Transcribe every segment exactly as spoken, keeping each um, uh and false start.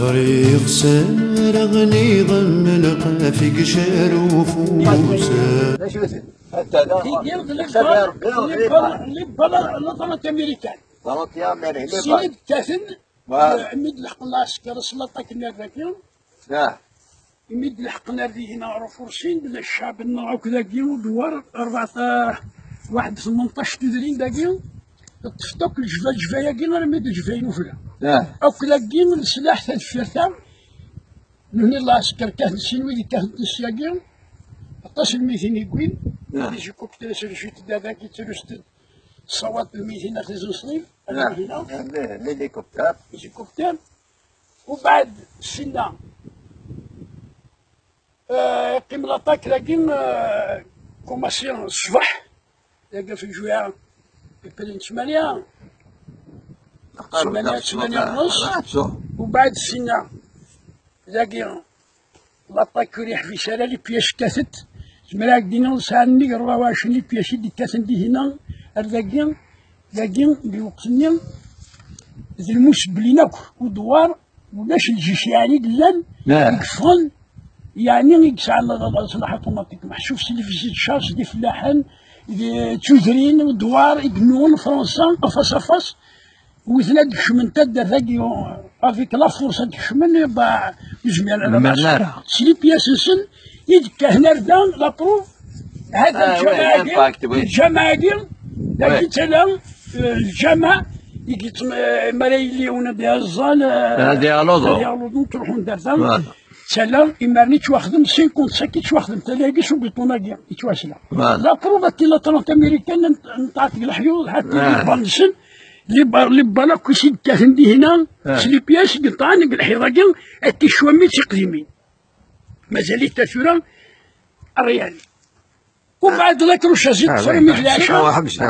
Ur yexsar aɣniɣ am lqaf i yeccer ufus. D acu-ten? Anta da? Tigi d Ḥsab i Rebbi, ur ɣriba. Libala la trente américaine. Trente américaine. Sini d-kkaten, mi d-leḥqen lɛesker s laṭak-nni ar daki. Imi d-leḥqen ar dihin ɣer Ufuṛsin, d ccɛeb-nneɣ akk dagi, udwar, rebɛa, waḥed tmenṭac tudrin dagi, ṭṭfet akk lejba-, lejba-yagi armi d lejba n ufella. Akk dagi leslaḥ tadfirt-a, nehni lɛesker kkaten sin wid yekkaten syagi, aṭas n lmeytin i yewwin, des hélicoptères, s lǧit da dagi, ttrusten, ṣṣawat n lmeytin, ad t-izenṣlin, ad hina. L'hélicoptère. Hélicoptère. Ubeɛd sinna, eh, yeqqim laṭak dagi, eh, kumaṣi ṣṣbeḥ, dagi ɣef lǧuɛa, ippelin ttmanya, ttmanya, ttmanya wnus. Ubeɛd sinna, dagi, laṭak ur yeḥbis ara, les pièces kkatent. Zemreɣ ad k-d-iniɣ sɛan nnig rebɛa u ɛecrin les pièces i d-kkaten dihina ar dagi, dagi, di lweqt-nni, d lmusebbelin akk, udwar, ulac lǧic yeɛni i yellan, i yeffɣen, yeɛni i yesɛan laṣlaḥ automatique. Meḥsub s les fusils de chasse, d ifellaḥen, d tudrin, udwar, i yennuɣen Fransa, afas afas, witen ad d-kecmen taddart-agi, avec la force ad d-kecmen, bah, ur zmiren ara. S les pièces-nsen i d-kkaten ar da, la preuve, hada lǧameɛ-agi, lǧameɛ-agi, dagi d tala, eh, lǧameɛ, i yettm-, eh, mi ara yili unadi aẓal, eh, ad yaluḍ, ad yaluḍ, ttruḥun-d ar da. Tala, imaren yettwaxdem cinquante-cinq, yettwaxdem tala-agi s ubiṭun-agi, yettwasla. La preuve, atti la trente américaine, n-, nṭaɛet deg leḥyuḍ, ḥatta les balles-nsen, les ba-, les balles akk i s-d-kkaten dihina, s les pièces i yeṭṭɛan deg leḥyuḍ-agi, akka ccwami d tiqdimin. Mazal-it tura, réel. Ubeɛd la crochage i d-teḍra mi d leɛca.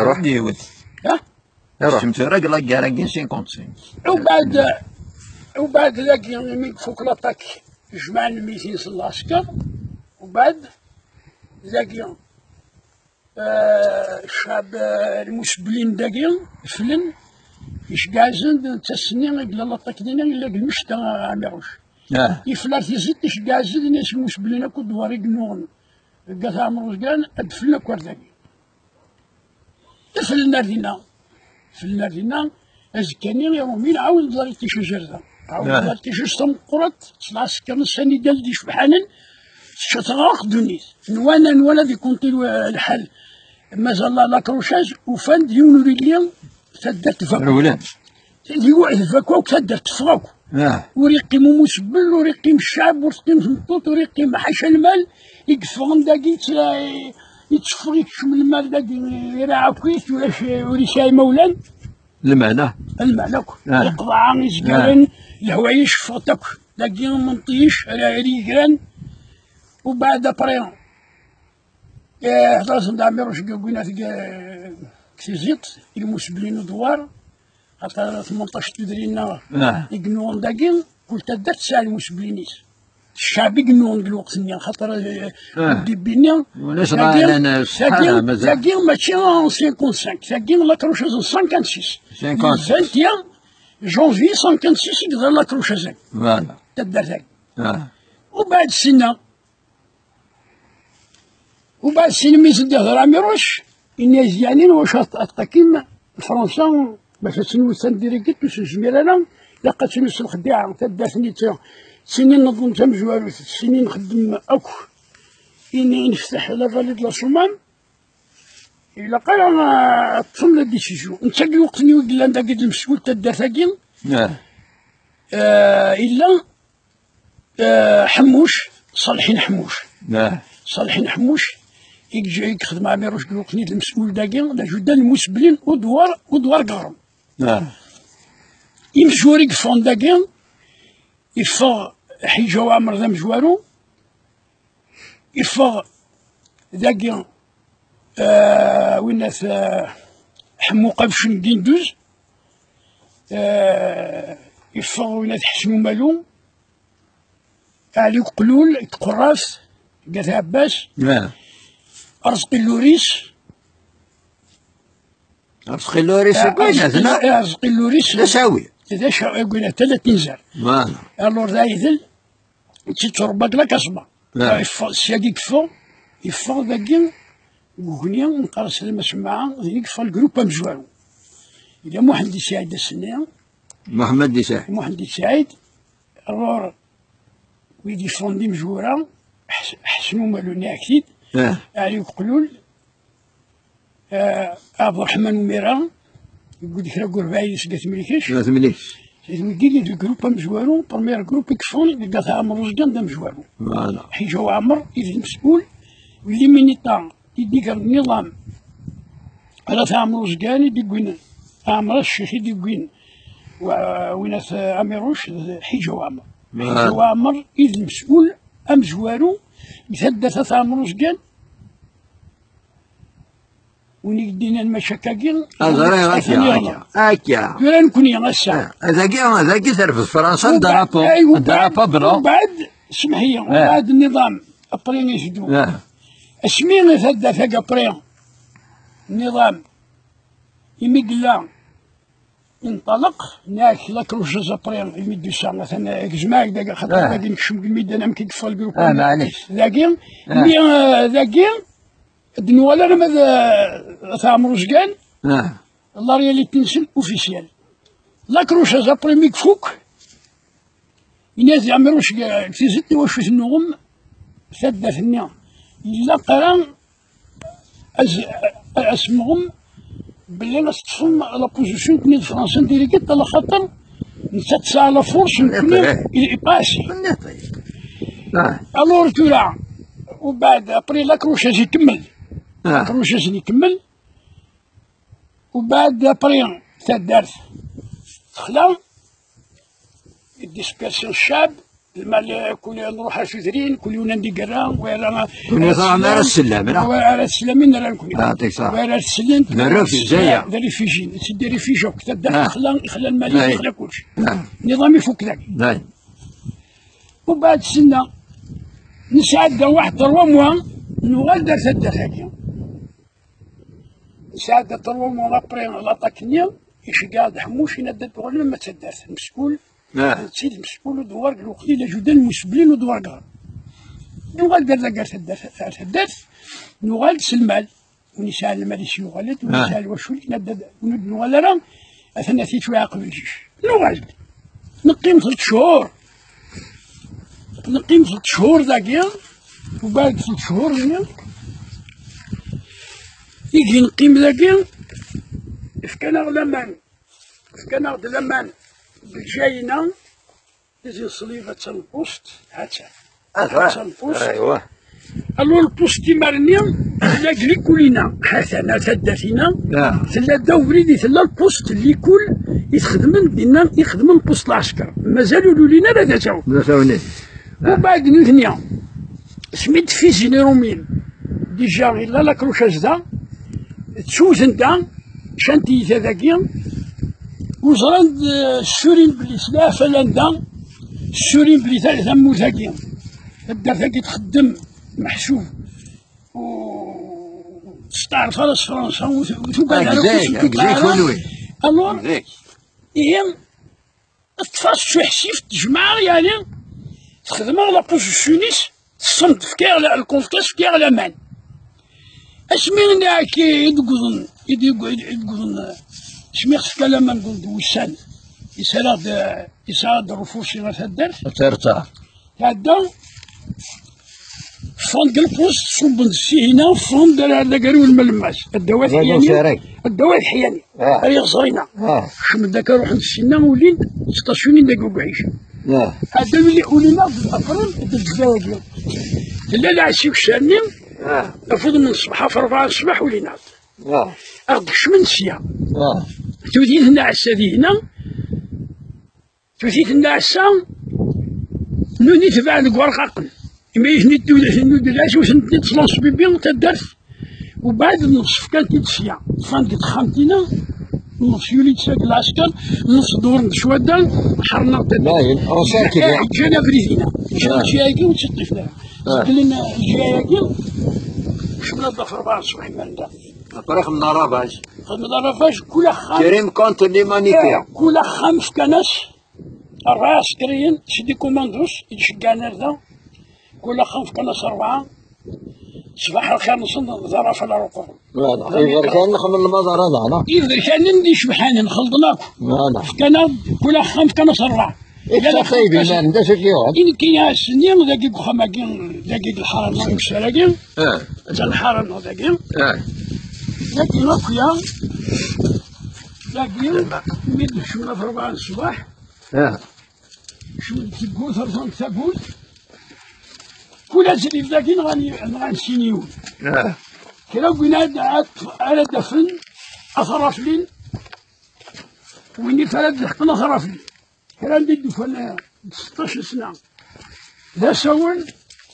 Ruḥ yiwet. Ha? Kemm tura deg la guerre-agi cinquante-cinq. Ubeɛd, ubeɛd dagi imi ifuk l'attaque, jemɛen lmeytin s lɛesker. Ubeɛd dagi, eh, ccɛeb, eh, lmusebbelin dagi flen, iceggeɛzen-d, d tass-nni i yella l'attaque dina, yella deg lmecta Ɛmiruc. Yefla ar tiziṭ, iceggeɛzen-d, ini-as lmusebbelin akk udwar i yennuɣen deg At Ɛmer Uzgan, ad d-flen akk ar dagi. Flen ar dinna. Flen ar dinna. Azekka-nni, iṛumyen ɛawden-d la rétichage ar da. Ɛawden-d la rétichage tameqqrant, s lɛesker n Sanidal d icebḥanen, tečča-ten akk ddunit. Nwan, nwan ad ikunṭi lḥal. Mazal la, la crochage, ufan-d yiwen ur illi taddart tfakk. Rewlen. Di waḥed tfakk akk taddart, teffeɣ akk. Ur yeqqim umusebbel, ur yeqqim ccɛeb, ur teqqim tmeṭṭut, ur yeqqim ḥaca lmal i yeffɣen dagi, yetteffeɣ, yekcem lmal dagi, iraɛ akk-it, ulac, ur yesɛi imawlan. Lmeɛna. Lmeɛna akk. Iqḍaɛ, izgaren, lehwayec ffɣet akk. Dagi menṭic, ara, ara yegran. Ubeɛd après, eh, hḍer-asen-d Ɛmiruc deg win at deg, deg tiziṭ, i lmusebbelin udwar, xaṭer tmenṭac tudrin-a i yennuɣen dagi, kul taddart tesɛa lmusebbelin-is. Ccɛeb i yennuɣen deg lweqt-nni, xaṭer, eh, début-nni, tagi, tagi mačči en cinquante-cinq, tagi la crochage en cinquante-six. Cinquante-six. Le vingt et un janvier cinquante-six i yeḍra la crochage-agi. Voilà. Taddart-agi. Ubeɛd sinna, Ubeɛd sin mi s-d-ihder Ɛmiruc, ini-as yeɛni wacu ad, ad teqqim Fransa bac ad tnut tandirigit ur s-nezmir ara, ilaq ad tnut s lexdiɛa, taddart-nni d ta, d tin i nneḍen tamezwarut, d tin i nxeddem akk, ini nefteḥ la vallée de la Soummam, ilaq ara, ah, ad ṭṭfen la décision. Netta deg lweqt-nni i yellan dagi d lemsewwel n taddart-agi, ah, illa eh, Ḥemmuc, Ṣalḥin Ḥemmuc. Ṣalḥin Ḥemmuc, i yexdem Ɛmiruc deg lweqt-nni d lemsewwel dagi, d ajudan n lmusebbelin udwar, udwar Gaɣrem. Imezwura i yeffɣen dagi, iffeɣ Ḥiǧa Waɛmer d amezwaru, iffeɣ dagi, eh, winnat, eh, Ḥemmu Qabcen Ginduz, eh, iffeɣ winnat Ḥsen Umalu, Ɛli Uqlul, Tqerraft, Gat Ɛebbas, Arezqi Luris. Arezqi Luris, Arezqi Luris. D asawi. d acu, agwina tala tinzar. Voilà. Alors d aydel, ttitturba deg la Casbah. Ah. Yeffeɣ, syagi yeffeɣ, yeffeɣ dagi, deg ugni, nqar s lmasmaɛa, din i yeffeɣ lgrup amezwaru. Yella Muḥend Saɛid ass-nni. Muḥend Saɛid. Muḥend Saɛid, alors, wid yeffɣen d imezwura, Ḥes-, Ḥsen Umalu, nniɣ-ak-t-id, ah, Ɛli Uqlul, ah, Ɛebderreḥman Umira, yewwi-d kra n urbaɛi seg At Mlikec. At Mlikec. D wigi i d grup amezwaru, premier grup i yeffɣen deg At Ɛmer Uzgan d amezwaru. Voilà. Ḥiǧa Uɛmer i d lmes'ul, les militants i d-igren nniḍam ar At Ɛmer Uzgan i d-iggin, Ɛmer At Ccix i d-iggin, wa-, win At Ɛmiruc d Ḥiǧa Uɛmer. Voilà. Ḥiǧa Uɛmer i d lmes'ul amezwaru deg taddart At Ɛmer Uzgan. Win i k-d-yennan mačči akkagi, ah, ẓriɣ, akka, atan akka, akka. Tura nekni ass-a. Ah, dagi, dagi terfed Fransa, u ba-, drapeau, ay, u ba-, drapeau blanc. U baɛd, semmeḥ-iyi, u baɛd nniḍam, après iteddu. Ah. Asmi taddart-agi après, nniḍam, imi yella inṭalaq, nniɣ-ak la Croix après, imi d-yusa, atan, eh, gezmeɣ-ak dagi, xaṭer dagi nekcem deg lmiddan, amek i yeffeɣ lgrup. Ah, maɛlic. Dagi, ah, mi, eh, dagi, ad nuɣal arma d, eh, At Ɛmer Uzgan, ah, la réalité-nsen officielle. La Croix après mi ifuk, yenna-d Ɛmiruc deg Tizi, iwacu tennuɣem taddart-nni? Yella qara az-, asemɣem belli ad teṭṭfem la position-nni d Fransa n dirigiṭ, ala xaṭer nettat tesɛa la force, nekkni, eh, il est pas assez. Ah. Alors tura, u baɛd, après la Croix ikemmel. Ah. La Croix ikemmel. U baɛd après taddart texla, dispersion ccɛeb, lmal, kul nruḥ ar tudrin, kul yiwen anda igerra, wa yerra, kul yiwen ara tsellam, neɣ? Wa ara tsellam, i nerra nekni. Ah, yeɛṭik ṣṣeḥḥa. Wa ara tsellem, nerra fi Lezzayer. D réfugiés, c'est des réfugiés akk, taddart, ah, texla, ixla lmal, ay, ixla kullec. Ah. Nniḍam ifuk dagi. Ay. U baɛd senna, nesɛedda waḥed trois mois, nuɣal-d ar taddart-agi. Nesɛedda trois mois après l'attaque-nni, iceggeɛ-d Ḥemmuc, yenna-d ad tuɣalem ar taddart. Lmes'ul, ah, d tid lmes'ul, u d warg lweqt i la judan lmusebblin, u d warg ɣer. Nuɣal-d ar taddart, ar taddart, nuɣal-d s lmal. Win yesɛan lmal-is yuɣal-d, win, ah, yesɛan lwacul, yenna-d, win ur d-nuɣal ara, atan ad t-yettwaɛaqeb lǧic. Nuɣal-d. Neqqim tlata cchur. Neqqim tlata cchur dagi, u baɛd tlata cchur-nni, igi neqqim dagi, fkan-aɣ laman, fkan-aɣ-d laman deg lǧayna, tizi n ṣṣlib, ha-tt-an lpust, ha-tt-an. Ah, ha-tt-an lpust. Aywa. Alors lpust imar-nni, la likul-ina, ha-tt-an, ha taddart-ina, ah, tella ddaw ubrid i tella lpust, likul, i txedmen dinna, i xedmen lpust lɛesker. Mazal ur ulin ara d asawen. D asawen. U baɛd nutni, asmi d-fizin Irumiyen, déjà illa la Croix da, ttewten da, ččan tiyita dagi, u ẓran-d, eh, ssurin belli s leɛfal anda, ssurin belli ta-, tamurt-agi, taddart-agi txeddem meḥsub, u testeɛref ara s Fransa, u t-, u tugar ara. Deg zik, deg zik, kunwi. Alors, ihi, teṭṭef-as s uḥsib, tejmeɛ, yeɛni, texdem la position-is, teṣṣem-d, tefka-yaɣ la, lkunfians, tefka-yaɣ laman. Asmi nniɣ-ak i d-wwḍen, i d-, i d-wwḍen, asmi ɣ-tefka laman deg wussan, isara-d, isara-d rrfusi ɣer taddart. Ad terta. Tɛedda, ffɣen deg lpust, ṣubben-d sihina, ffɣen-d ar, ar Lagariw n Malmas. Ad d-awat Ḥyani, ad d-awat Ḥyani. Ah. Ar Iɣẓrina. Ah. Kecmen-d akka, ruḥen-d sinna, ulin-d, stasyunin deg Uguḥic. Ah. Ɛeddan uli-, ulin-aɣ-d, aqrib d lǧebla-agi. Tella lɛessa ukessar-nni, ah, afud n ṣṣbeḥ, ɣef rebɛa n ṣṣbeḥ ulin-aɣ-d. Ah. Aɣ-d-kecmen sya. Ah. Tudit n lɛessa dihina, tudit n lɛessa, nutni tebɛen deg warqaqen. Imi i ten-id-, id-, id-, id-, id-, id-, id-, id-, id-, taddart. U baɛd nneṣf fkan-t-id sya. Ffɣen deg texxamt-ina, nneṣf yuli-d sya deg lɛesker, nneṣf dewren-d cwadda, ḥerren-aɣ-d. Dayen, encerclé. Eh, ǧǧan abrid-ina. Ǧǧan, ah, ǧǧiɣ-agi ur tt-ṭṭifen ara. Ah. Seddlen ǧǧiɣ-agi, kecmen-aɣ-d ɣef rebɛa n ṣṣbeḥ imar-nni. Après xedmen ravage. Xedmen ravage, kul axxam. Crime contre l'humanité. Eh, kul axxam fkan-as ṛebɛa ɛsekriyen, c'est des commandos, i d-ceggɛen ar da. Kul axxam fkan-as ṛebɛa. Ṣṣbeḥ lxir-nsen d aṛaf ala uqerru. Voilà. Iberkanen xedmen lmaḍara daɣen. Iberkanen d icebḥanen, xelḍen akk. Voilà. Fkan-aɣ-d, kul axxam fkan-as ṛebɛa. Yal axxam taybin, fkan-as. I nekki ass-nni, dagi deg uxxam-agi, dagi deg lḥara-nneɣ, deg usar-agi. Ah. D lḥara-nneɣ dagi. Ah. Dagi akk ya. Dagi, mi d-kecmen ɣef ṛebɛa n ṣṣbeḥ. Ah. Kecmen-d tewwurt, rẓan-d tawwurt. Kul azrif dagi nɣan, nɣan sin yiwen. Ah. Kra n win ad, ad, ara d-afen, ad t-raflin. Win i ara d-leḥqen, ad t-raflin. Kra n d-ufan, eh, seṭṭac n sna. D asawen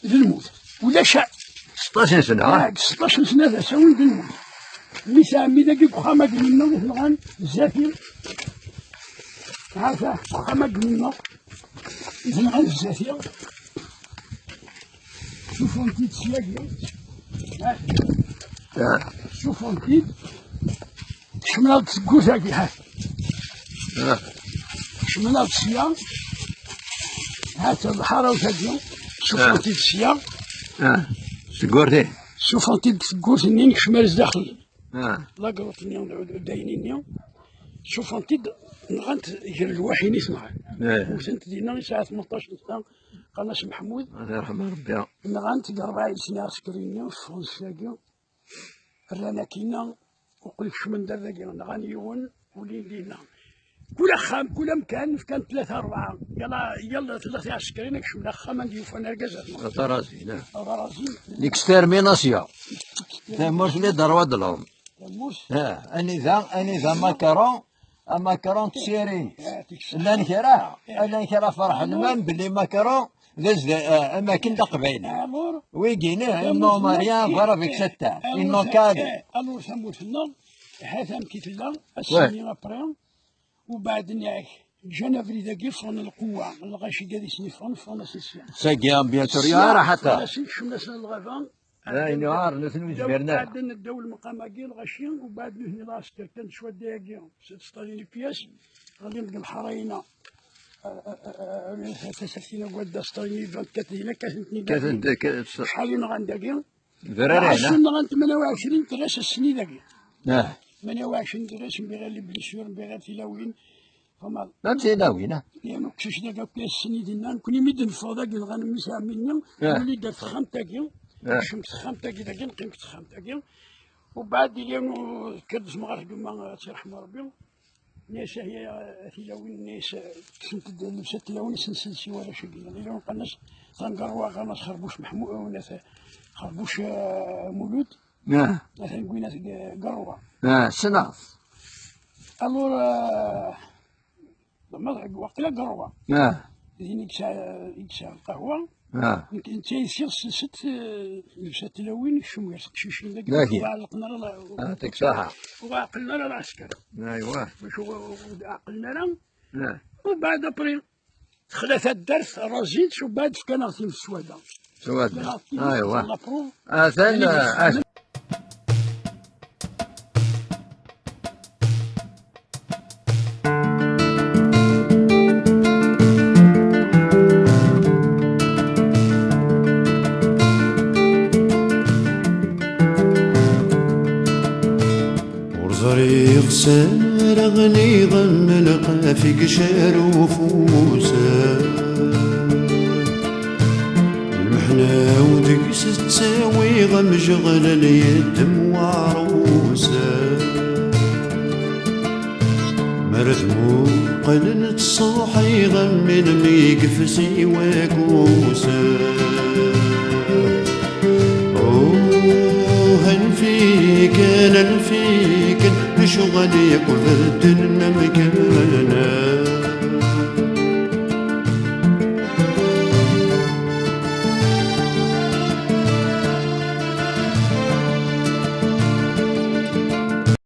d lmut. Ulac a- Seṭṭac n sna, ah? Ah, seṭṭac n sna d asawen d lmut. Mmi-s ɛemmi dagi deg uxxam-agi-nneɣ i t-nɣan zdat-i. Hata, deg uxxam-agi-nneɣ i t-nɣan zdat-i. Suffɣen-t-id syagi. Ah. Ah. Suffɣen-t-id. Kecmen-aɣ-d seg wurt-agi, ha. Ah. Kecmen-aɣ-d sya. Ha-tt-a lḥarawt-agi. Suffɣen-t-id sya. Ah. Seg wurt-i? Suffɣen-t-id seg wurt-nni, nekcem ar zdaxel. Ah. Lagrut-nni, d ayen-nni. Suffɣen-t-id, nɣan-t gar lwaḥi-nni, tenɣan. Ah. Wten-t dinna, yesɛa tmenṭac n sna, qqaren-as Meḥmud. Ad yerḥem Rebbi. Nɣan-t deg rebɛa yesna ɛsekri-nni, ffɣen syagi. Rran akkinna, uqel kecmen-d ar dagi, nɣan yiwen, ulin dinna. Kul axxam, kul amkan, fkan tlata, rebɛa. Yal, yal tlata iɛsekriyen, kecmen axxam anda yufan argaz. D arazin, ah. D arazin. L'extermination. Tamurt-nni d rrwa d l'homme. Tamurt. Ah, anida, anida Macron, a Macron d Syri. Ah, tic- Llan kra, llan kra ferḥen, même belli Macron d azda-, eh, amakken d aqbayli. Alors, wigi, ne, ils n'ont rien à voir avec cette terre. Ils n'ont qu'à aller. Alors, tamurt-nneɣ, ha-t-am ki tella, ass-nni après, ubeɛd nniɣ-ak, ǧǧan abrid-agi, ffɣen lqewwa, lɣaci-agi ad issen iffɣen, ffɣen-asen sya. Sagi, bien sûr, sya, ya raḥata. Ffɣen-asen, kecmen-asen lɣaba, ayen yuɛren, nutni ur zmiren ara. Ɛeddan ddaw lmeqam-agi, lɣaci, ubeɛd nutni lɛesker kan, ttwadda-agi, s-, sṭalin ipyas, ɣlin deg lḥara-ina. Tasertit-ina n wadda sṭalin vingt-quatre dinna, kkaten-ten-id dagi. Kkaten-d, kkaten-d. Acḥal i nɣan dagi? D rray, ɛecrin, nɣan tmanya u ɛecrin tras ass-nni dagi. Ah. Tmanya u ɛecrin tras, mbiɣ les blessures, mbiɣ tilawin. Fama. Am tilawin, ah. Yan uqcic dagi akk ass-nni dinna, nekni mi d-neffeɣ dagi, nɣan mmi-s ɛemmi-nni, ah, nuli-d ar texxamt-agi, ah, nekcem deg texxamt-agi dagi, neqqim deg texxamt-agi. Ubeɛd, ilyan, tekker-d temɣart n gma, ad tt-yerḥem Rebbi. Nni-as, ah, ya, a tilawin, nni-as, kksent-d llebsa n tilawin, ad sen-sels i warrac-agi. Ilyan qqaren-as tangerwa, qqaren-as Xerbuc Meḥmu-, eh, Xerbuc, eh, Mulud. Ah. Atan deg winat deg, deg ṛṛwa. Ah, ssneɣ-t. Alors, eh, d amaḍ-, waqila deg ṛṛwa. Ah. Din i yesɛa, i yesɛa lqahwa. Ah. Nekk, netta yessiɣ s, s, eh, llebsa n tlawin, kcem gar teqcicin dagi, dagi. Ur ɛellqen ara la-, ah, yeɛṭik ṣṣeḥḥa. Ur ɛeqqlen ara lɛesker. Aywa. Bac ur, ur ɛeqqlen ara. Ah. Ubeɛd après, texla taddart, razin-tt, ubeɛd fkan-aɣ-t-id s wada. S wada. Fkan-aɣ-t-id, aywa. La preuve. Atan, ah, ur ẓriɣ s ara ɣliɣ am lqaf i icar ufus. Lmeḥna-w deg-s ttawiɣ amjeɣlal yeddem waɛrus. Mer d-muqlen ttṣeḥḥiɣ am ilmi yefsi wagus. Uh, anef-iken, anef-iken, lecɣal yakk bedden amkan.